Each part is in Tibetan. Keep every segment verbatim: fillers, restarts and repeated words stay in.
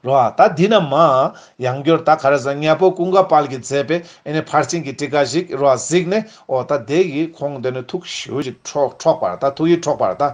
རོ། ད་འདི་ན་མ་ཡང་བསྐྱར་ད་ག་རེ་ཟེར། ཉ་དབོན་ཀུན་དགའ་དཔལ་གྱིས་མཛད་པའི་ཨེ་ནི་ཕར་ཕྱིན་གྱི་ཊཱི་ཀ་ཞིག་རོ་གཟིགས་ནས། འོ་ད་དེ་གིས་ཁོང་དེ་ནི་ཐུགས་ཞེ་པོ་ཅིག་འཕྲོག་འཕྲོག་པ་རེད། ད་ཐུགས་ཡིད་འཕྲོག་པ་རེད་ད།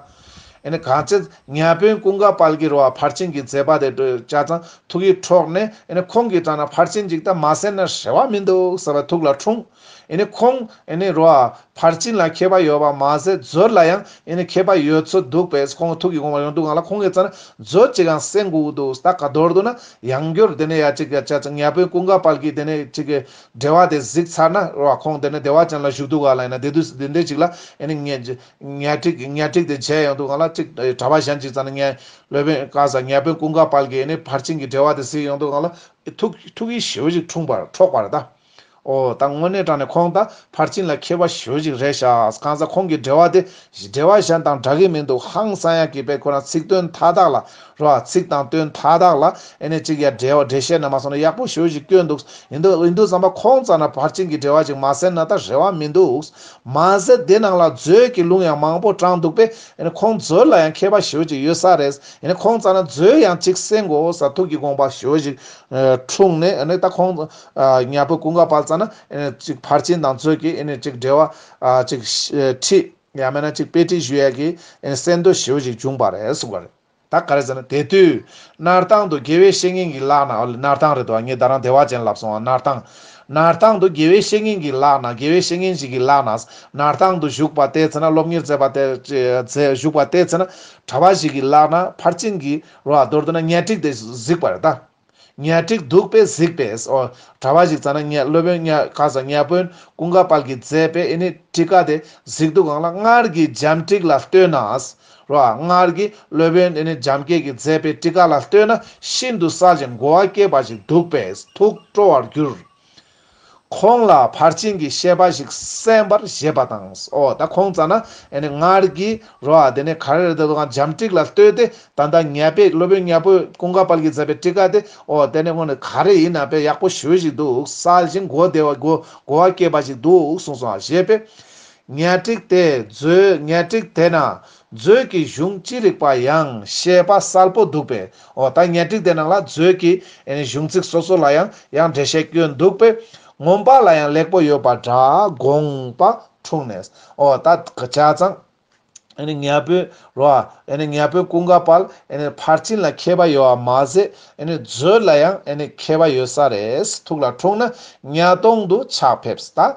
ཨེ་ནི་གང་ཅི་ཉ་དབོན་ཀུན་དགའ་དཔལ་གྱི་རོ་ཕར་ཕྱིན་གྱི་མཛད་པ་དེ་བྱས་ཙང་ཐུགས་ཡིད་འཕྲོག་ནས། ཨེ་ནི་ཁོང་གིས་ཙང་ན་ཕར་ཕྱིན་ཅིག་ད་མ་གསན་ན་རེ་བ་མི་འདུག་ཟེར་བའི་ཐུགས་ལ་འཁྲུངས། ཨེ་ནི་ཁོང་ཨེ་ནི་རོ་ཕར་ཕྱིན་ལ་མཁས་པ་ཡོད་པ་མ་ཟད་མཛོད་ལ་ཡང་ཨེ་ནི་མཁས་པ་ཡོད་ཚོད་འདུག་པས། ཁོང་ཐུགས་ཀྱི་དགོངས་པ་ཡོང་དུས་སྒང་ལ་ཁོང་གིས་ཙང་ན་མཛོད་ཅིག་ཡང་གསན་དགོས་འདུག། ད་ག་མདོར་བསྡུ་ན་ཡང་བསྐྱར་དེ་ནས་ཡ་ཅིག་ཡ་ཅག་ཅིག་ཉ་དབོན་ཀུན་དགའ་དཔལ་གྱི་དེ་ནས་ཅིག་གི་འགྲེལ་བ་དེ་གཟིགས་ཚར་ན་རོ། ཁོང་དེ་ནས་བདེ་བ་ཅན་ལ་བཞུགས་དུས་སྒང་ལ་ཡིན་ན་དེ་དུས་དེ་འདྲ་ཅིག་ལ་ཨེ་ནི་ཉ་ཉ་ཊཱིཀ་ཉ་ཊཱིཀ་དེ་མཇལ་ཡོང་དུས་སྒང་ལ་ཅིག་གྲྭ་པ་གཞན་ཅིག་ཙང་ན་ཉ་སློབ་དཔོན་ག་ས་ཉ་དབོན་ཀུན་དགའ་དཔལ་གྱི་ཨེ་ནི་ཕར་ཕྱིན་གྱི་འགྲེལ་བ་དེ་གཟིགས་ཡོང་དུས་སྒང་ལ་ཐུགས་ཐུགས་ཡིད་ཞེ་པོ་ཅིག་འཁྲུངས་པར་འཕྲོག་པར་ད། འོ་ད་དངོས་གནས་དྲང་གནས་ཁོང་ད་ཕར་ཕྱིན་ལ་མཁས་པ་ཞེ་པོ་ཅིག་རེད་ཤག། གང་ཟག་ཁོང་གི་འགྲེལ་བ་དེ་འགྲེལ་བ་གཞན་དང་འདྲ་གི་མི་འདུག། ཧང་སང་ཡག་གི་དཔེ་ཁོ་རང་ཚིག་དོན་མཐའ་དག་ལ་རོ། ཚིག་དང་དོན་མཐའ་དག་ལ་ཨེ་ནི་ཅིག་ཡ་འགྲེལ་བ་འགྲེལ་བཤད་ན་མ་སོང་ན་ཡག་པོ་ཞེ་པོ་ཅིག་བསྐྱོན་འདུག། ཡིན་དུས་ཡིན་དུས་ཙམ་པ་ཁོང་ཙང་ན་ཕར་ཕྱིན་གྱི་འགྲེལ་བ་ཅིག་མ་གསན་ན་ད་རེ་བ་མི་འདུག། མ་ཟད་དེ་ནང་ལ་མཛོད་ཀྱི་ལུང་ཡང་མང་པོ་དྲངས་འདུག་པས། ཨེ་ནི་ཁོང་མཛོད་ལ་ཡང་མཁས་པ་ཞེ་པོ་ཅིག་ཡོད་ས་རེད། ཨེ་ནི་ཁོང་ཙང་ན་མཛོད་ཡང་ཅིག་གསན་དགོས་ས་ཐུགས་ཀྱི་དགོངས་པ་ཞེ་པོ་ཅིག་འཁྲུངས་ནས། ཨེ་ནི་ད་ཁོང་ཉ་དབོན་ཀུན་དགའ་དཔལ་ཙང་ན་ཨེ་ནི་ཅིག་ཕར་ཕྱིན་དང་མཛོད་ཀྱི་ཨེ་ནི་ཅིག་འགྲེལ་བ་ཅིག་ཁྲིད་ཡང་མིན་ན་ཅིག་དཔེ་ཁྲིད་ཞུ་ཡག་གི་ཨེ་ནི་གསན་འདོད་ཞེ་པོ་ཅིག་བྱུང་པ་རེད་གསུངས་པ་རེད། ད་ག་རེ་ཟེར་ན། དེ་དུས་སྣར་ཐང་དུ་དགེ་བའི་བཤེས་གཉེན་གྱི་ལག་ན། འོ་ལེ་སྣར་ཐང་རེད་དོ། ངས་ད་རང་བདེ་བ་ཅན་ལབ་སོང་བ། སྣར་ཐང་། སྣར་ཐང་དུ་དགེ་བའི་བཤེས་གཉེན་གྱི་ལག་ན། དགེ་བའི་བཤེས་གཉེན་ཞིག་གི་ལག་ན། སྣར་ཐང་དུ་བཞུགས་པ་དེ་ཚེ་ན། སློབ་གཉེར་མཛད་པ་དེ་ཚེ་བཞུགས་པ་དེ་ཚེ་ན་གྲྭ་པ་ཞིག་གི་ལག་ན་ཕར་ཕྱིན་གྱི་རོ། མདོར་བསྡུ་ན་ཉ་ཊཱིཀ་དེ་གཟིགས་པ་རེད་ད། ཉ་ཊཱིཀ་འདུག་པས་གཟིགས་པས། འོ་གྲྭ་པ་ཞིག་ཙང་ན་ཉ་སློབ་དཔོན་ཉ་ག་ས་ཉ་དབོན་ཀུན་དགའ་དཔལ་གྱིས་མཛད་པའི་ཨེ་ནི་ཊཱི་ཀ་དེ་གཟིགས་དུས་སྒང་ལ། སྔར་གྱི་འཇམ་ཊཱིཀ་ལ་ལྟོས་ན་རོ། སྔར་གྱི་སློབ་དཔོན་ཨེ་ནི་འཇམ་སྐྱེས་ཀྱིས་མཛད་པའི་ཊཱི་ཀ་ལ་ལྟོས་ན་ཤིན་ཏུ་གསལ་ཞིང་གོ་བ་སྐྱེས་པ་ཞིག་འདུག་པས་ཐུགས་སྤྲོ་བར་གྱུར། ཁོང་ལ་ཕར་ཕྱིན་གྱི་བཤད་པ་ཞིག་གསན་པར་བཞེད་པ་དང་། འོ་ད་ཁོང་ཙང་ན་ཨེ་ནི་སྔར་གྱི་རོ། དེ་ནས་ག་རེ་རེད་དོ། འཇམ་ཊཱིཀ་ལ་ལྟོས་ཏེ་ད་ལྟ་ཉ་དབོན་སློབ་དཔོན་ཉ་དབོན་ཀུན་དགའ་དཔལ་གྱིས་མཛད་པའི་ཊཱི་ཀ་དེ། འོ་དེ་ནས་དངོས་གནས་ག་རེ་ཡིན་ན་དཔེ་ཡག་པོ་ཞེ་པོ་ཞིག་འདུག། གསལ་ཞིང་གོ་བདེ་བ་གོ་གོ་བ་སྐྱེས་པ་ཞིག་འདུག་གསུངས་སོང་ཞེས་པས། ཉ་ཊཱིཀ་དེ་མཛོད། ཉ་ཊཱིཀ་དེ་ན་མཛོད་ཀྱི་གཞུང་ཅི་རིགས་པ་ཡང་བཤད་པ་གསལ་པོ་འདུག་པས། འོ་ད་ཉ་ཊཱིཀ་དེ་ནང་ལ་མཛོད་ཀྱི་ཨེ་ནི་གཞུང་ཚིག་སོ་སོ་ལ་ཡང་ཡང་འགྲེལ་བཤད་བསྐྱོན་འདུག་པས། མངོན་པ་ལ་ཡང་ལེགས་པོ་ཡོད་པ་འདྲ་དགོངས་པ་འཁྲུངས་ནས། འོ་ད་བྱས་ཙང་ཨེ་ནི་ཉ་དབོན་རོ། ཨེ་ནི་ཉ་དབོན་ཀུན་དགའ་དཔལ་ཨེ་ནི་ཕར་ཕྱིན་ལ་མཁས་པ་ཡོད་པ་མ་ཟད། ཨེ་ནི་མཛོད་ལ་ཡང་ཨེ་ནི་མཁས་པ་ཡོད་ས་རེད། ཐུགས་ལ་འཁྲུངས་ནས་ཉ་སྟོང་དུ་ཕྱག་ཕེབས། ད་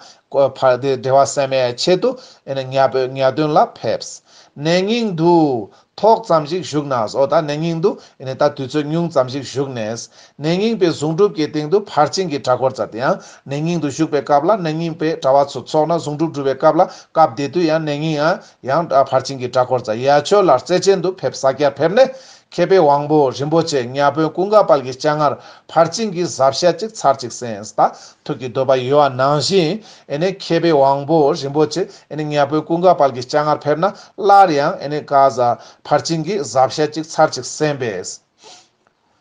ཕར་དེ་འགྲེལ་བ་གསན་པའི་ཆེད་དུ་ཨེ་ནི་ཉ་དབོན་ཉ་སྟོང་ལ་ཕེབས། གནས་རྙིང་དུ་ཐོག་ཙམ་ཞིག་བཞུགས་ནས། འོ་ད་གནས་རྙིང་དུ་ཨེ་ནི་ད་དུས་ཚོད་ཉུང་ཙམ་ཞིག་བཞུགས་ནས། གནས་རྙིང་པའི་གཟུངས་སྒྲུབ་ཀྱི་སྟེང་དུ་ཕར་ཕྱིན་གྱི་གྲྭ་སྐོར་མཛད། ཡང་གནས་རྙིང་དུ་བཞུགས་པའི་སྐབས་ལ་གནས་རྙིང་པའི་གྲྭ་པ་ཚོ་ཚོགས་ནས་གཟུངས་སྒྲུབ་སྒྲུབ་པའི་སྐབས་ལ། སྐབས་དེ་དུས་ཡང་གནས་རྙིང་ཡང་ཡང་ཕར་ཕྱིན་གྱི་གྲྭ་སྐོར་མཛད། ཡ་ཆོས་ལ་རྩེ་ཆེན་དུ་ཕེབས། ས་སྐྱར་ཕེབས་ནས་མཁས་པའི་དབང་པོ་རིན་པོ་ཆེ་ཉ་དབོན་ཀུན་དགའ་དཔལ་གྱི་སྤྱན་སྔར་ཕར་ཕྱིན་གྱི་ཟབ་བཤད་ཅིག་ཚར་གཅིག་གསན། ད་ཐུགས་ཀྱི་འདོད་པ་ཡོད་པ་ནང་བཞིན་ཨེ་ནི་མཁས་པའི་དབང་པོ་རིན་པོ་ཆེ་ཨེ་ནི་ཉ་དབོན་ཀུན་དགའ་དཔལ་གྱི་སྤྱན་སྔར་ཕེབས་ན་སླར་ཡང་ཨེ་ནི་ག་ས་ཕར་ཕྱིན་གྱི་ཟབ་བཤད་ཅིག་ཚར་གཅིག་གསན་པས།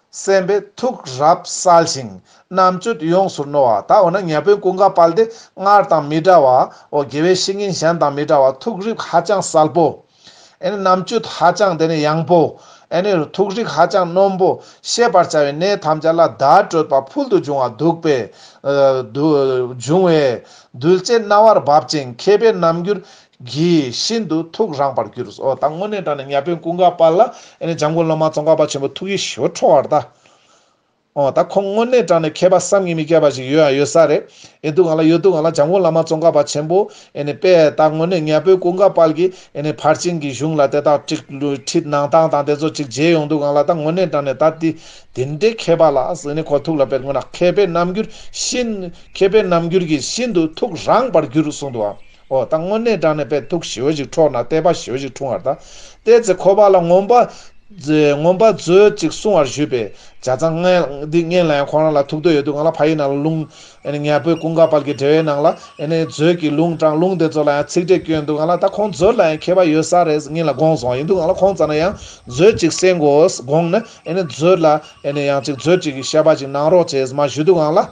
གསན་པས་ཐུགས་རབ་གསལ་ཞིང་རྣམ་དཔྱོད་ཡོངས་སུ་རྣོ་བ། ད་འོ་ན་ཉ་དབོན་ཀུན་དགའ་དཔལ་དེ་སྔར་དང་མི་འདྲ་བ། འོ་དགེ་བའི་བཤེས་གཉེན་གཞན་དང་མི་འདྲ་བ། ཐུགས་རིག་ཧ་ཅང་གསལ་པོ། ཨེ་ནི་རྣམ་དཔྱོད་ཧ་ཅང་དེ་ནི་ཡངས་པོ། ཨེ་ནི་ཐུགས་རིག་ཧ་ཅང་རྣོན་པོ། ཤེས་པར་བྱ་བའི་གནས་ཐམས་ཅད་ལ་བརྡ་སྤྲོད་པ་ཕུལ་དུ་བྱུང་བ་འདུག་པས། ཨ་འདུ་བྱུང་བས་གདུལ་བྱའི་རྣ་བར་འབབ་ཅིང་མཁས་པའི་རྣམ་འགྱུར་གྱིས་ཤིན་ཏུ་ཐུགས་རངས་པར་གྱུར། འོ་ད་དངོས་གནས་དྲང་གནས་ཉ་དབོན་ཀུན་དགའ་དཔལ་ལ་ཨེ་ནི་འཇམ་མགོན་བླ་མ་ཙོང་ཁ་པ་ཆེན་པོ་ཐུགས་ཡིད་ཞེ་པོ་འཕྲོག་པ་རེད་ད། འོ་ད་ཁོང་དངོས་གནས་དྲང་གནས་མཁས་པ་བསམ་གྱིས་མི་ཁྱབ་པ་ཞིག་ཡོད་ཡང་ཡོད་ས་རེད། ཡིན་དུས་སྒང་ལ་ཡོད་དུས་སྒང་ལ་འཇམ་མགོན་བླ་མ་ཙོང་ཁ་པ་ཆེན་པོ་ཨེ་ནི་དཔེ་ད་དངོས་གནས་ཉ་དབོན་ཀུན་དགའ་དཔལ་གྱི་ཨེ་ནི་ཕར་ཕྱིན་གྱི་གཞུང་ལ་དེ་དག་ཅིག་ཁྲིད་གནང་སྟངས་དང་དེ་ཚོ་ཅིག་མཇལ་ཡོང་དུས་སྒང་ལ། ད་དངོས་གནས་དྲང་གནས་ད་དེ་དེ་འདྲའི་མཁས་པ་ལ་ཟེར་ནས་ཁོ་ཐུགས་ལ་དཔེ་དངོས་གནས་མཁས་པའི་རྣམ་འགྱུར་ཤིན། མཁས་པའི་རྣམ་འགྱུར་གྱིས་ཤིན་ཏུ་ཐུགས་རངས་པར་གྱུར་གསུངས་འདུག་བ། འོ་ད་དངོས་གནས་དྲང་གནས་དཔེ་ཐུགས་ཞེ་པོ་ཞིག་འཕྲོག་ན་དད་པ་ཞེ་པོ་ཞིག་འཁྲུངས་པ་རེད་ད། དེ་ཚེ་ཁོ་པ་ལ་མངོན་པ་མངོན་པ་མཛོད་ཅིག་གསུང་བར་ཞུས་པས། བྱས་ཙང་སྔོན་འདི་སྔོན་ལ་ཡང་ཁོ་རང་ལ་ཐུགས་འདོད་ཡོད་དུས་སྒང་ལ་ཕ་ཡི་ནང་ལ་ལུང་ཨེ་ནི་ཉ་དབོན་ཀུན་དགའ་དཔལ་གྱི་འགྲེལ་བའི་ནང་ལ་ཨེ་ནི་མཛོད་ཀྱི་ལུང་དྲངས། ལུང་དེ་ཚོ་ལ་ཡང་ཚིག་འགྲེལ་བསྐྱོན་དུས་སྒང་ལ། ད་ཁོང་མཛོད་ལ་ཡང་མཁས་པ་ཡོད་ས་རེད་སྔོན་ལ་དགོངས་སོང་། ཡིན་དུས་སྒང་ལ་ཁོང་རྩ་ནས་ཡང་མཛོད་ཅིག་གསན་དགོས་དགོངས་ནས་ཨེ་ནི་མཛོད་ལ་ཨེ་ནི་ཡང་ཅིག་མཛོད་ཅིག་གི་བཤད་པ་ཅིག་གནང་རོགས་བྱས་མ་ཞུས་དུས་སྒང་ལ།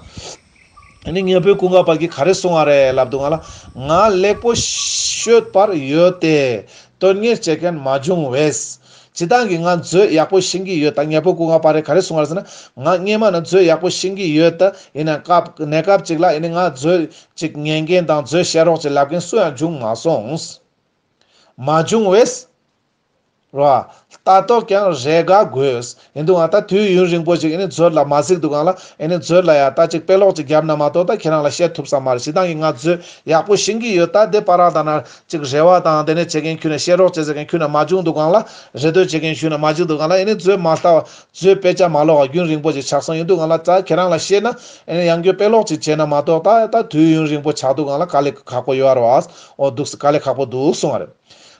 ཨེ་ནི་ཉ་དབོན་ཀུན་དགའ་དཔལ་གྱིས་ག་རེ་གསུང་བ་རེད་ལབ་དུས་སྒང་ལ། ང་ལེགས་པོ་ཤོད་པར་ཡོད་དེ། དོན་གཉེར་བྱེད་མཁན་མ་བྱུང་བས། སྤྱིར་བཏང་གི་ང་མཛོད་ཡག་པོ་ཤེས་ཀྱི་ཡོད་ད། ཉ་དབོན་ཀུན་དགའ་དཔལ་རས་ག་རེ་གསུང་བ་རེད་ཟེར་ན། ང་སྔོན་མ་ནས་མཛོད་ཡག་པོ་ཤེས་ཀྱི་ཡོད་ད། ཡིན་ནའང་སྐབས་གནས་སྐབས་ཅིག་ལ་ཡིན་ནའང་ང་མཛོད་ཅིག་ཉན་མཁན་དང་མཛོད་བཤད་རོགས་ཅིག་ལབ་མཁན་སུ་ཡང་བྱུང་མ་སོང་། མ་བྱུང་བས། རོ། ལྟ་རྟོག་ཀྱང་རེས་འགའ་དགོས། ཡིན་དུས་ང་ད་དུས་ཡུན་རིང་པོ་ཞིག་ཨེ་ནི་མཛོད་ལ་མ་གཟིགས་དུས་སྒང་ལ་ཨེ་ནི་མཛོད་ལ་ཡ་ད་ཅིག་དཔེ་ཀློག་ཅིག་བརྒྱབ་ན་མ་གཏོགས་ད་ཁྱེད་རང་ལ་བཤད་ཐུབ་ས་མ་རེད། སྤྱིར་བཏང་གི་ང་མཛོད་ཡག་པོ་ཤེས་ཀྱི་ཡོད་ད། དེ་པ་ར་ད་ན་ཅིག་རེ་བ་དང་དེ་ནས་བྱེད་མཁན་ཁྱོན་ནས་བཤད་རོགས་བྱེད་ཟེར་མཁན་ཁྱོན་ནས་མ་བྱུང་དུས་སྒང་ལ་རེ་ལྟོས་བྱེད་མཁན་ཁྱོན་ནས་མ་བྱུང་དུས་སྒང་ལ་ཨེ་ནི་མཛོད་མ་ལྟ་བ་མཛོད་དཔེ་ཆ་མ་ཀློག་པ་རྒྱུན་རིང་པོ་ཞིག་ཆགས་སོང་། ཡིན་དུས་སྒང་ལ་ད་ཁྱེད་རང་ལ་བཤད་ན་ཨེ་ནི་ཡང་བསྐྱར་དཔེ་ཀློག་ཅིག་བྱས་ན་མ་གཏོགས་ད་ད་དུས་ཡུན་རིང་པོ་ཆགས་དུས་སྒང་ལ་དཀའ་ལས་ཁག་པོ་ཡོད་རེད་བ། འོ་འདུག་སེ་དཀའ་ལས་ཁག་པོ་འདུག་གསུང་བ་རེད།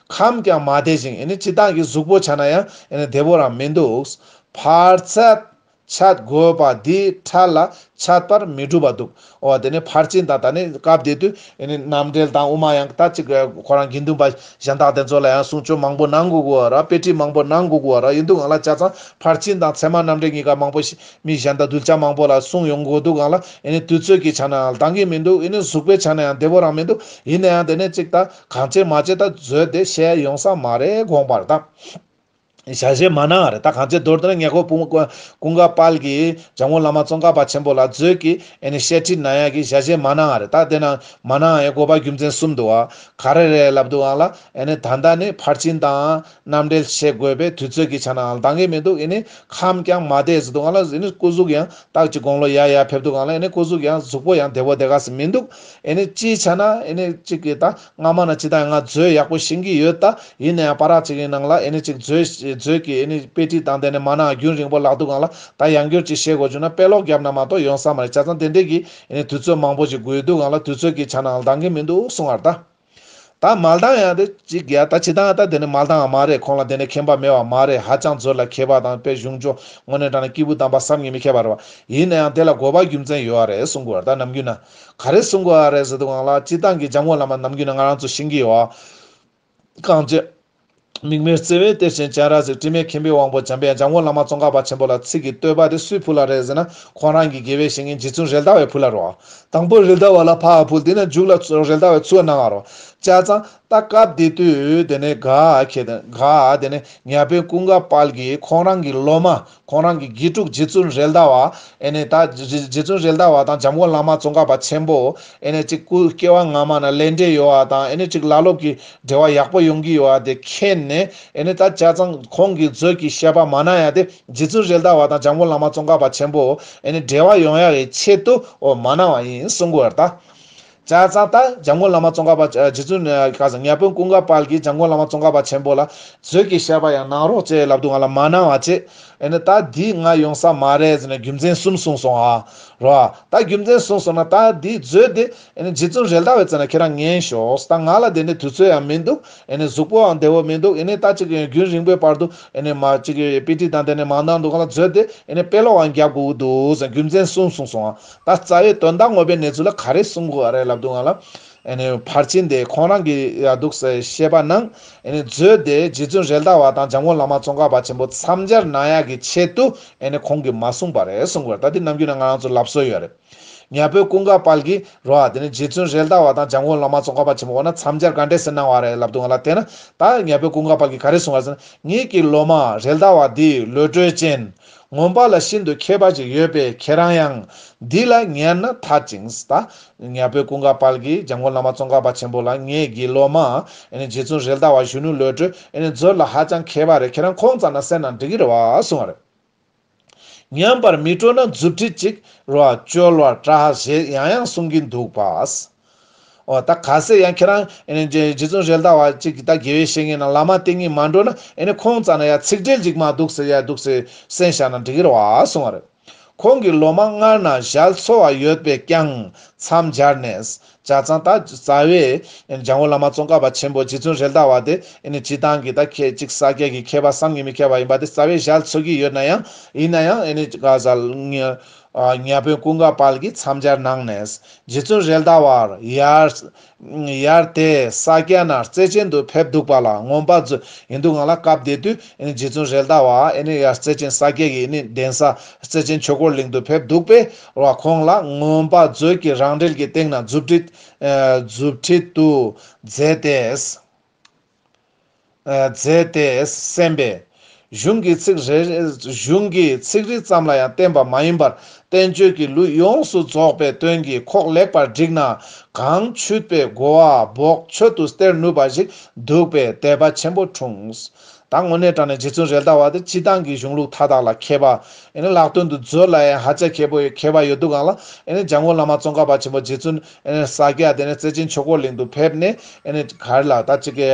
ཁམས་ཀྱང་མ་བདེ་ཞིང་ཨེ་ནི་སྤྱིར་བཏང་གི་གཟུགས་པོ་ཆ་ན་ཡང་ཨེ་ནི་བདེ་པོ་རང་མི་འདུག་ཕར་ཚད་ཆད་དགོས་པ་འདིའི་ཕྲད་ལ་ཆད་པར་མི་འགྲུབ་པ་འདུག་འོ་དེ་ནི་ཕར་ཕྱིན་དང་ད་ནི་སྐབས་དེ་དུས་ཨེ་ནི་རྣམ་འགྲེལ་དང་དབུ་མ་ཡང་ད་ཅིག་ཁོ་རང་དགེ་འདུན་པ་གཞན་དག་དེ་ཚོ་ལ་ཡང་གསུང་ཆོས་མང་པོ་གནང་དགོས་ཀྱི་ཡོད་ར། དཔེ་ཁྲིད་མང་པོ་གནང་དགོས་ཀྱི་ཡོད་ར། ཡིན་དུས་སྒང་ལ་ཆ་ཚང་ཕར་ཕྱིན་དང་ཚད་མ་རྣམ་འགྲེལ་གཉིས་ཀ་མང་པོ་ཞིག་མི་གཞན་དང་གདུལ་བྱ་མང་པོ་ལ་གསུང་ཡོང་དགོས་དུས་སྒང་ལ་ཨེ་ནི་དུས་ཚོད་ཀྱི་ཆ་ནའང་འདང་གི་མི་འདུག་ཨེ་ནི་གཟུགས་པོའི་ཆ་ནའང་བདེ་པོ་རང་མི་འདུག་ཡིན་ན་ཡང་དེ་ནས་ཅིག་ད་གང་བྱེད་མ་བྱེད་ད་མཛོད་དེ་བཤད་ཡོང་ས་མ་རེད་དགོངས་པར་ད། ཞལ་བཞེས་མ་གནང་བ་རེད། ད་གང་བྱེད་མདོར་བསྡུ་ན་ཉ་དབོན་ཀུན་དགའ་དཔལ་གྱིས་འཇམ་མགོན་བླ་མ་ཙོང་ཁ་པ་ཆེན་པོ་ལ་མཛོད་ཀྱི་ཨེ་ནི་བཤད་ཁྲིད་གནང་ཡག་གི་ཞལ་བཞེས་མ་གནང་བ་རེད། ད་དེ་ན་མ་གནང་ཡག་དགོས་པ་རྒྱུ་མཚན་གསུམ་འདུག་བ། ག་རེ་རེད་ལབ་དུས་སྒང་ལ་ཨེ་ནི་ད་ལྟ་ནི་ཕར་ཕྱིན་དང་རྣམ་འགྲེལ་བཤད་དགོས་པའི་དུས་ཚོད་ཀྱི་ཆ་ནའང་འདང་གི་མི་འདུག་ཨེ་ནི་ཁམས་ཀྱང་མ་བདེ་ཟེར་དུས་སྒང་ལ་ཨེ་ནི་སྐུ་གཟུགས་ཡང་ཏག་ཅིག་དགུང་ལོ་ཡར་ཡར་ཕེབས་དུས་སྒང་ལ་ཨེ་ནི་སྐུ་གཟུགས་ཡང་གཟུགས་པོ་ཡང་བདེ་པོ་བདེ་ག་ཟེར་མི་འདུག་ཨེ་ནི་སྤྱིའི་ཆ་ན་ཨེ་ནི་གཅིག་གི་ད་སྔ་མ་ན་ཅི་ད་ང་མཛོད་ཡག་པོ་ཤེས་ཀྱི་ཡོད་ད། ཡིན་ན་ཡང་བར་ཅིག་གི་ནང་ལ་ཨེ་ནི་གཅིག་མཛོད་མཛོད་ཀྱི་ཨེ་ནི་དཔེ་ཁྲིད་དང་དེ་ནས་མ་གནང་རྒྱུན་རིང་པོ་ལག་ཏུ་གང་ལ་ད་ཡང་བསྐྱར་ཅིག་བཤད་དགོས་བྱུང་ན་དཔེ་ཀློག་བརྒྱབ་ན་མ་གཏོགས་ཡོང་ས་མ་རེད། བྱས་ཙང་དེ་འདྲས་ཀྱི་ཨེ་ནི་དུས་ཚོད་མང་པོ་ཞིག་དགོས་དུས་གང་ལ་དུས་ཚོད་ཀྱི་ཆ་ནའང་འདང་གི་མི་འདུག་གསུང་བར་ད། ད་མ་ལྡང་ཡང་དེ་གཅིག་ཡ་ད་ཅི་ད་ད་དེ་ནི་མ་ལྡང་བ་མ་རེད། ཁོང་ལ་དེ་ནི་མཁྱེན་པ་མེད་བ་མ་རེད། ཧ་ཅང་མཛོད་ལ་མཁས་པ་དང་དཔེ་གཞུང་ཕྱོགས་དངོས་གནས་དྲང་གནས་སྐྱེས་བུ་དམ་པ་བསམ་གྱིས་མི་ཁྱབ་པ་རེད་བ། ཡིན་ན་ཡང་དེ་ལ་དགོས་པ་རྒྱུ་མཚན་ཡོད་རེད་གསུང་དགོས་བ། ད་ནམ་རྒྱུན་ན་ག་རེ་གསུང་དགོས་བ་རེད་ཟེར་དུས་གང་ལ་སྤྱིར་བཏང་གི་འཇམ་མགོན་བླ་མ་ནམ་རྒྱུན་ན་ང་རང་ཚོ་ཤེས་ཀྱི་ཡོད་བ། གང་ཅི། དམིགས་མེད་བརྩེ་བའི་གཏེར་ཆེན་སྤྱན་རས་གཟིགས། དྲི་མེད་མཁྱེན་པའི་དབང་པོ་འཇམ་པའི་དབྱངས། འཇམ་མགོན་བླ་མ་ཙོང་ཁ་པ་ཆེན་པོ་ལ་ཚིག་གི་བསྟོད་པ་དེ་སུས་ཕུལ་བ་རེད་ཟེར་ན། ཁོང་རང་གི་དགེ་བའི་བཤེས་གཉེན་རྗེ་བཙུན་རེད་མདའ་བས་ཕུལ་བ་རེད་བ། དང་པོ་རེད་མདའ་བ་ལ་ཕར་ཕུལ། དེ་ནས་མཇུག་ལ་ཚུ་རེད་མདའ་བས་ཚུར་གནང་བ་རེད་བ། བྱས་ཙང་ད་སྐབས་དེ་དུས་དེ་ནས་ག་ཁེ་དེ་ག་དེ་ནས་ཉ་དབོན་ཀུན་དགའ་དཔལ་གྱིས་ཁོང་རང་གི་སློབ་མ། ཁོང་རང་གི་དགེ་ཕྲུག་རྗེ་བཙུན་རེད་མདའ་བ། ཨེ་ནས་ད་རྗེ་རྗེ་བཙུན་རེད་མདའ་བ་དང་འཇམ་མགོན་བླ་མ་ཙོང་ཁ་པ་ཆེན་པོ། ཨེ་ནས་གཅིག་སྐུ་སྐྱེ་བ་སྔ་མ་ན་ལས་འབྲེལ་ཡོད་བ་དང་ཨེ་ནས་གཅིག་བླ་སློབ་ཀྱི་འབྲེལ་བ་ཡག་པོ་ཡོང་གི་ཡོད་བ་དེ་མཁྱེན་ནས། ཨེ་ནས་ད་བྱས་ཙང་ཁོང་གི་མཛོད་ཀྱི་བཤད་པ་མ་གནང་ཡ་དེ་རྗེ་བཙུན་རེད་མདའ་བ་དང་འཇམ་མགོན་བླ་མ་ཙོང་ཁ་པ་ཆེན་པོ་ཨེ་ནས་འབྲེལ་བ་ཡོང་ཡ་གི་ཆེད་དུ་འོ་མ་གནང་བ་ཡིན་གསུང་དགོས་བ་རེད་ད། བྱས་ཙང་ད་འཇམ་མགོན་བླ་མ་ཙོང་ཁ་པ་རྗེ་བཙུན་ག་ས་ཉ་དབོན་ཀུན་དགའ་དཔལ་གྱིས་འཇམ་མགོན་བླ་མ་ཙོང་ཁ་པ་ཆེན་པོ་ལ་མཛོད་ཀྱི་བཤད་པ་ཡང་གནང་རོགས་ཅེས་ལབ་དུས་ང་ལ་མ་གནང་བ་བྱས། ཨེ་ནས་ད་འདི་ང་ཡོང་ས་མ་རེད་ཟེར་ནས་རྒྱུ་མཚན་གསུམ་གསུངས་སོང་ཨ། རོ། ད་རྒྱུ་མཚན་གསུངས་སོང་ན་ད་འདི་མཛོད་དེ་ཨེ་ནས་རྗེ་བཙུན་རེད་མདའ་བའི་རྩ་ནས་ཁྱེད་རང་ཉན་ཤོག་ད་ང་ལ་དེ་འདྲའི་དུས་ཚོད་ཡང་མི་འདུག་ཨེ་ནས་གཟུགས་པོའང་བདེ་བོ་མི་འདུག་ཨེ་ནས་ད་ཅིག་རྒྱུན་རིང་པོའི་བར་དུ་ཨེ་ནས་མ་ཅིག་དཔེ་ཁྲིད་དང་དེ་ནས་མ་གནང་འདུག་ག་ལ་མཛོད་དེ་ཨེ་ནས་དཔེ་ཀློག་ཡང་རྒྱབ་དགོས་ཀྱི་འདུག་ཟེར་རྒྱུ་མཚན་གསུམ་གསུངས་སོང་ཨ། ད་རྩ་བའི་དོན་དག་ངོ་མའི་གནས་ཚུལ་ལ་ག་རེ་གསུང་དགོས་བ་རེད་ལབ་དུས་ང་ལ། ཨེ་ནས་ཕར་ཕྱིན་དེ་ཁོང་རང་གི་ཡ་འདུག་སེ་བཤད་པ་ནང་ཨེ་ནས་མཛོད་དེ་རྗེ་བཙུན་རེད་མདའ་བ་དང་འཇམ་མགོན་བླ་མ་ཙོང་ཁ་པ་ཆེན་པོ་མཚམས་སྦྱར་གནང་ཡག་གི་ཆེད་དུ་ཨེ་ནས་ཁོང་གིས་མ་གསུངས་པ་རེད་གསུང་དགོས་རེད། ད་འདི་ནམ་རྒྱུན་ན་ང་རང་ཚོ་ལབ་སྲོལ་ཡོད་རེད། ཉ་དབོན་ཀུན་དགའ་དཔལ་གྱིས་རོ་ཨ་དེ་ནས་རྗེ་བཙུན་རེད་མདའ་བ་དང་འཇམ་མགོན་བླ་མ་ཙོང་ཁ་པ་ཆེན་པོ་ན་མཚམས་སྦྱར་ག་འདྲས་སེ་གནང་བ་རེད་ལབ་དུས་ང་ལ་དེ་ན་ད་ཉ་དབོན་ཀུན་དགའ་དཔལ་གྱིས་ག་རེ་གསུངས་པ་ཟེར་ན། ངེད་ཀྱི་སློབ་མ་རེད་མདའ་བ་འདི་བློ་གྲོས་ཅན། མངོན་པ་ལ་ཤིན་ཏུ་མཁས་པ་ཅིག་ཡོད་པས་ཁྱེད་རང་ཡང་འདི་ལ་ཉན་ན་ཐར་ཅིང་། ད་ཉ་དབོན་ཀུན་དགའ་དཔལ་གྱིས་འཇམ་མགོན་བླ་མ་ཙོང་ཁ་པ་ཆེན་པོ་ལ་ངེད་ཀྱི་སློབ་མ་ཨེ་ནི་རྗེ་བཙུན་རེད་མདའ་བ་གཞོན་ནུ་བློ་གྲོས་ཨེ་ནི་མཛོད་ལ་ཧ་ཅང་མཁས་པ་རེད། ཁྱེད་རང་ཁོང་རྩ་ནས་གསན་ན་འགྲིག་གི་རེད་བ་གསུངས་པ་རེད། ཉན་པར་མི་སྤྲོ་ན་མཛུབ་ཁྲིད་ཅིག་རོ་ཨ་བཅོལ་བར་དྲག་ཞེས་ཡང་ཡང་གསུང་གིན་འདུག་པ། འོ་ད་ག་ཟེ་ཡང་ཁྱེད་རང་ཨེ་ནི་རྗེ་རྗེ་བཙུན་རེད་མདའ་བ་ཅིག་གི་ད་དགེ་བའི་བཤེས་གཉེན་ནང་བླ་མ་བསྟེན་གྱི་མ་འགྲོ་ན་ཨེ་ནི་ཁོང་རྩ་ནས་ཡ་ཚིག་འགྲེལ་ཅིག་མ་འདུག་ཟེར་ཡ་འདུག་ཟེར་གསན་བཞག་ན་འགྲིག་གི་རེད་བ་གསུངས་པ་རེད། ཁོང་གི་སློབ་མ་སྔར་ན་ཞལ་འཚོ་བ་ཡོད་པས་ཀྱང་མཚམས་སྦྱར་ནས། བྱས་ཙང་ད་རྩ་བའི་འཇམ་མགོན་བླ་མ་ཙོང་ཁ་པ་ཆེན་པོ་རྗེ་བཙུན་རེད་མདའ་བ་དེ་ཨེ་ནི་སྤྱིར་བཏང་གི་ད་མཁས་ཅིག་ས་སྐྱ་གི་མཁས་པ་བསམ་གྱིས་མི་ཁྱབ་པ་ཡིན་པ་དེ་རྩ་བའི་ཞལ་འཚོ་གི་ཡོད་ན་ཡང་ཡིན་ན་ཡང་ཨེ་ནི་ག་ས་ཉ་དབོན་ཀུན་དགའ་དཔལ་གྱིས་མཚམས་སྦྱར་གནང་ནས་རྗེ་བཙུན་རེད་མདའ་བར་ཡར་ཡར་དེ་ས་སྐྱ་ན་རྩེ་ཆེན་དུ་ཕེབས་འདུག་པ་ལ་མངོན་པ་མཛོད། ཡིན་དུས་ང་ལ་སྐབས་དེ་དུས་ཨེ་ནི་རྗེ་བཙུན་རེད་མདའ་བ་ཨེ་ནི་ཡར་རྩེ་ཆེན་ས་སྐྱ་གི་ཨེ་ནི་གདན་ས་རྩེ་ཆེན་ཆོས་འཁོར་གླིང་དུ་ཕེབས་འདུག་པས་རོ་ཁོང་ལ་མངོན་པ་མཛོད་ཀྱི་རང་འགྲེལ་གྱི་སྟེང་ན་མཛུབ་ཁྲིད་ཨེ་མཛུབ་ཁྲིད་དུ་མཛད་དེ། མཛད་དེ་གསན་པས། གཞུང་གི་ཚིག་རེ་གཞུང་གི་ཚིག་རིས་ཙམ་ལ་ཡང་བརྟེན་པ་མ་ཡིན་པར། བསྟན་བཅོས་ཀྱི་ལུས་ཡོངས་སུ་རྫོགས་པའི་དོན་གྱི་ཁོག་ལེགས་པར་བསྒྲིགས་ན། གང་ཆུད་པའི་རྒོལ་བ་འབོག་ཆོད་དུ་སྟེར་ནུས་པ་ཞིག་འདུག་པས་དད་པ་ཆེན་པོ་འཁྲུངས། ད་དངོས་གནས་དྲང་གནས་རྗེ་བཙུན་རེད་མདའ་བ་དེ་སྤྱི་བཏང་གི་གཞུང་ལུགས་མཐའ་དག་ལ་མཁས་པ། ཨེ་ནི་ལྷག་དོན་དུ་མཛོད་ལ་ཡང་ཧ་ཅང་མཁས་པོ་མཁས་པ་ཡོད་དུས་སྒང་ལ། ཨེ་ནི་འཇམ་མགོན་བླ་མ་ཙོང་ཁ་པ་ཆེན་པོ་རྗེ་བཙུན་ཨེ་ནི་ས་སྐྱ་དེ་ནས་རྩེ་ཆེན་ཆོས་འཁོར་གླིང་དུ་ཕེབས་ནས། ཨེ་ནི་ག་རེ་ལ་ད་ཅིག་གི་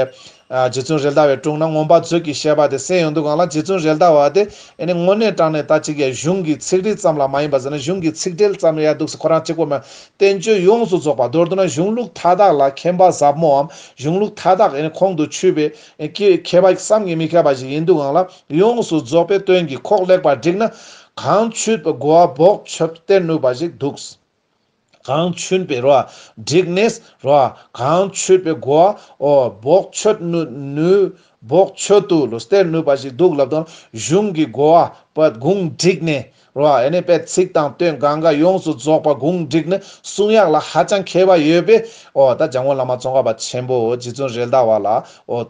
ཨ་རྗེ་བཙུན་རེད་མདའ་བའི་དྲུང་ན་མངོན་པ་མཛོད་ཀྱི་བཤད་པ་དེ་གསན་ཡོང་དུས་སྒང་ལ། རྗེ་བཙུན་རེད་མདའ་བ་དེ་ཨེ་ནི་དངོས་གནས་དྲང་གནས་ད་ཅིག་གི་གཞུང་གི་ཚིག་རིས་ཙམ་ལ་མ་ཡིན་པ་ཟེར་ན། གཞུང་གི་ཚིག་འགྲེལ་ཙམ་ཡ་འདུག་སེ་ཁོ་རང་གཅིག་པོ་མ། བསྟན་བཅོས་ཡོངས་སུ་རྫོགས་པ། མདོར་བསྡུ་ན་གཞུང་ལུགས་མཐའ་དག་ལ་མཁྱེན་པ་ཟབ་མོའམ། གཞུང་ལུགས་མཐའ་དག་ཨེ་ནི་ཁོང་དུ་ཆུད་པའི་ཨེ་ཀྱི་མཁས་པ་བསམ་གྱིས་མི་ཁྱབ་པ་ཞིག་ཡིན་དུས་སྒང་ལ། ཡོངས་སུ་རྫོགས་པའི་དོན་གྱི་ཁོག་ལེགས་པར་བསྒྲིགས་ན། གང་ཆུད་པའི་རྒོལ་བ་འབོག་ཆོད་སྟེར་ནུས་པ་ཞིག་འདུག། གང་ཆུད་པའི་རོ་བསྒྲིགས་ནས་རོ། གང་ཆུད་པའི་རྒོལ་བ་འོ་འབོག་ཆོད་ནུས་ནུས་འབོག་ཆོད་དུ་ལོ་སྟེར་ནུས་པ་ཞིག་འདུག་ལབ་དུས། གཞུང་གི་རྒོལ་བ་པ་གུང་བསྒྲིགས་ནས་རོ། ཨེ་ནི་པའི་ཚིག་དང་དོན་གང་ག་ཡོངས་སུ་རྫོགས་པ་གུང་བསྒྲིགས་ནས་གསུང་ཡག་ལ་ཧ་ཅང་མཁས་པ་ཡོད་པས། འོ་ད་འཇམ་མགོན་བླ་མ་ཙོང་ཁ་པ་ཆེན་པོ་རྗེ་བཙུན་རེད་མདའ་བ་ལ་འོ་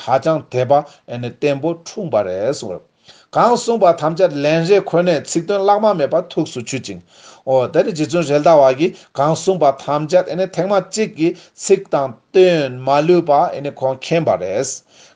ཧ་ཅང་དད་པ་ཨེ་ནི་བརྟན་པོ་འཁྲུངས་པ་རེད་གསུངས། གང་གསུངས་པ་ཐམས་ཅད་ལན་རེ་ཁོ་ནས་ཚིག་དོན་བརླག་མ་མེད་པར་ཐུགས་སུ་ཆུད་ཅིང་། འོ་ད་ནི་རྗེ་བཙུན་རེད་མདའ་བ་གིས་གང་གསུངས་པ་ཐམས་ཅད་ཨེ་ནི་ཐེངས་མ་གཅིག་གིས་ཚིག་དང་དོན་མ་ལུས་པ་ཨེ་ནི་ཁོང་མཁྱེན་པ་རེད།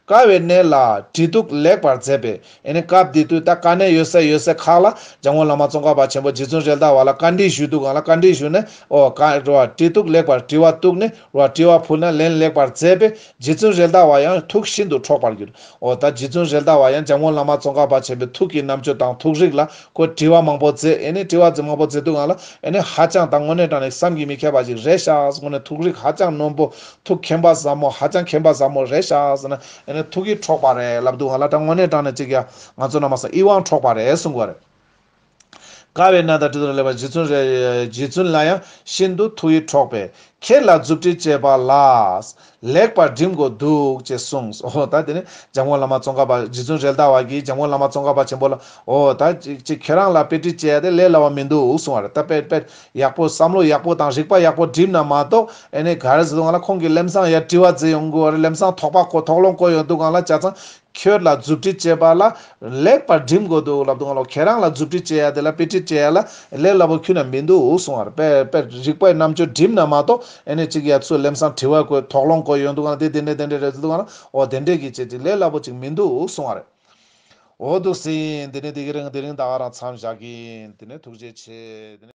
དཀའ་བའི་གནས་ལ་བྲི་གཏུག་ལེགས་པར་མཛད་པས། ཨེ་ནི་སྐབས་དེ་དུས་ད་དཀའ་གནད་ཡོད་ས་ཡོད་ས་ཁག་ལ་འཇམ་མགོན་བླ་མ་ཙོང་ཁ་པ་ཆེན་པོ་རྗེ་བཙུན་རེད་མདའ་བ་ལ་བཀའ་འདྲི་ཞུ་དུས་སྒང་ལ། བཀའ་འདྲི་ཞུས་ནས་འོ་ག་རེ་བ་བྲི་གཏུག་ལེགས་པར་དྲི་བ་གཏུགས་ནས་རོ། དྲི་བ་ཕུལ་ན་ལན་ལེགས་པར་མཛད་པས། རྗེ་བཙུན་རེད་མདའ་བ་ཡང་ཐུགས་ཤིན་ཏུ་འཕྲོག་པར་གྱུར། འོ་ད་རྗེ་བཙུན་རེད་མདའ་བ་ཡང་འཇམ་མགོན་བླ་མ་ཙོང་ཁ་པ་ཆེན་པོའི་ཐུགས་ཀྱི་རྣམ་དཔྱོད་དང་ཐུགས་རིག་ལ་ཁོ་དྲི་བ་མང་པོ་མཛད། ཨེ་ནི་དྲི་བ་མང་པོ་མཛད་དུས་སྒང་ལ། ཨེ་ནི་ཧ་ཅང་ད་དངོས་གནས་དྲང་གནས་བསམ་གྱིས་མི་ཁྱབ་པ་ཞིག་རེད་ཤག། དངོས་གནས་ཐུགས་རིག་ཧ་ཅང་རྣོན་པོ། ཐུགས་མཁྱེན་པ་ཟབ་མོ། ཧ་ཅང་མཁྱེན་པ་ཟབ་མོ་རེད་ཤག་ཟེར་ན། ཨེ་ནི་ཐུགས་ཀྱིས་འཕྲོག་པ་རེད་ལབ་དུས་སྒང་ལ། ད་དངོས་གནས་དྲང་གནས་ཅིག་ཡ་ང་ཚོ་རྣམ་པ་སང་ཡིད་དབང་འཕྲོག་པ་རེད་གསུང་གི་རེད། དཀའ་བའི་གནས་དང་བྲི་གཏུག་ལེགས་པར། རྗེ་བཙུན་རེ་རྗེ་བཙུན་ལ་ཡང་ཤིན་ཏུ་ཐུགས་ཡིད་འཕྲོག་པས། ཁྱེད་ལ་མཛུབ་དཀྲིས་བཅས་པ་ལ། ལེགས་པར་འགྲིམ་དགོས་འདུག་ཅེས་གསུངས། འོ་ད་དེ་ནི་འཇམ་མགོན་བླ་མ་ཙོང་ཁ་པ་རྗེ་བཙུན་རེད་མདའ་བ་གིས་འཇམ་མགོན་བླ་མ་ཙོང་ཁ་པ་ཆེན་པོ་ལ། འོ་ད་ཅིག་ཅིག་ཁྱེད་རང་ལ་དཔེ་ཁྲིད་བྱས་ཏེ་ལས་སླ་བ་མི་འདུག་གསུང་བ་རེད། ད་དཔེ་དཔེ་ཡག་པོ་བསམ་བློ་ཡག་པོ་དང་རིག་པ་ཡག་པོ་བསྒྲིམས་ན་མ་གཏོགས། ཨེ་ནི་ག་རེ་ཟེར་དུས་སྒང་ལ་ཁོང་གིས་ལམ་སང་ཡར་དྲི་བ་མཛད་ཡོང་གི་ཡོད་རེད། ལམ་སང་དོགས་པ་བཀོད། དོགས་སློང་བཀོད་ཡོང་དུས་སྒང་ལ། བྱས་ཙང་། ཁྱོད་ལ་མཛུབ་དཀྲིས་བཅས་པ་ལ་ལེགས་པར་འགྲིམ་དགོས་འདུག་ལབ་དུས་སྒང་ལ། ཁྱེད་རང་ལ་མཛུབ་དཀྲིས་བཅས་ཡ་དེ་ལ། དཔེ་ཁྲིད་བཅས་ཡ་ལ་ལས་སླ་པོ་ཁྱོན་ནས་མི་འདུག་གསུང་བ་རེད། དཔེ་དཔེ་རིག་པའི་རྣམ་དཔྱོད་བསྒྲིམས་ན་མ་གཏོགས། ཨེ་ནི་ཅིག་ཡ་ཚུར་ལམ་སང་དྲི་བ་བཀོད། དོགས་སློང་བཀོད་ཡོང་དུས་སྒང་ལ། དེ་དེ་འདྲས་དེ་འདྲས་རེད་དུས་སྒང་ལ། འོ་དེ་འདྲས་ཀྱི་ཅིག་ཅིག་ལས་སླ་པོ་ཅིག་མི་འདུག་གསུང་བ་རེད། འོ་འདུག་སེ་ཡིན། དེ་ནས་དེ་གི་རིང་དེ་རིང་ད་ག་རང་མཚམས་བཞག་གི་ཡིན། དེ་ནས་ཐུགས་རྗེ་ཆེ། དེ་ནས།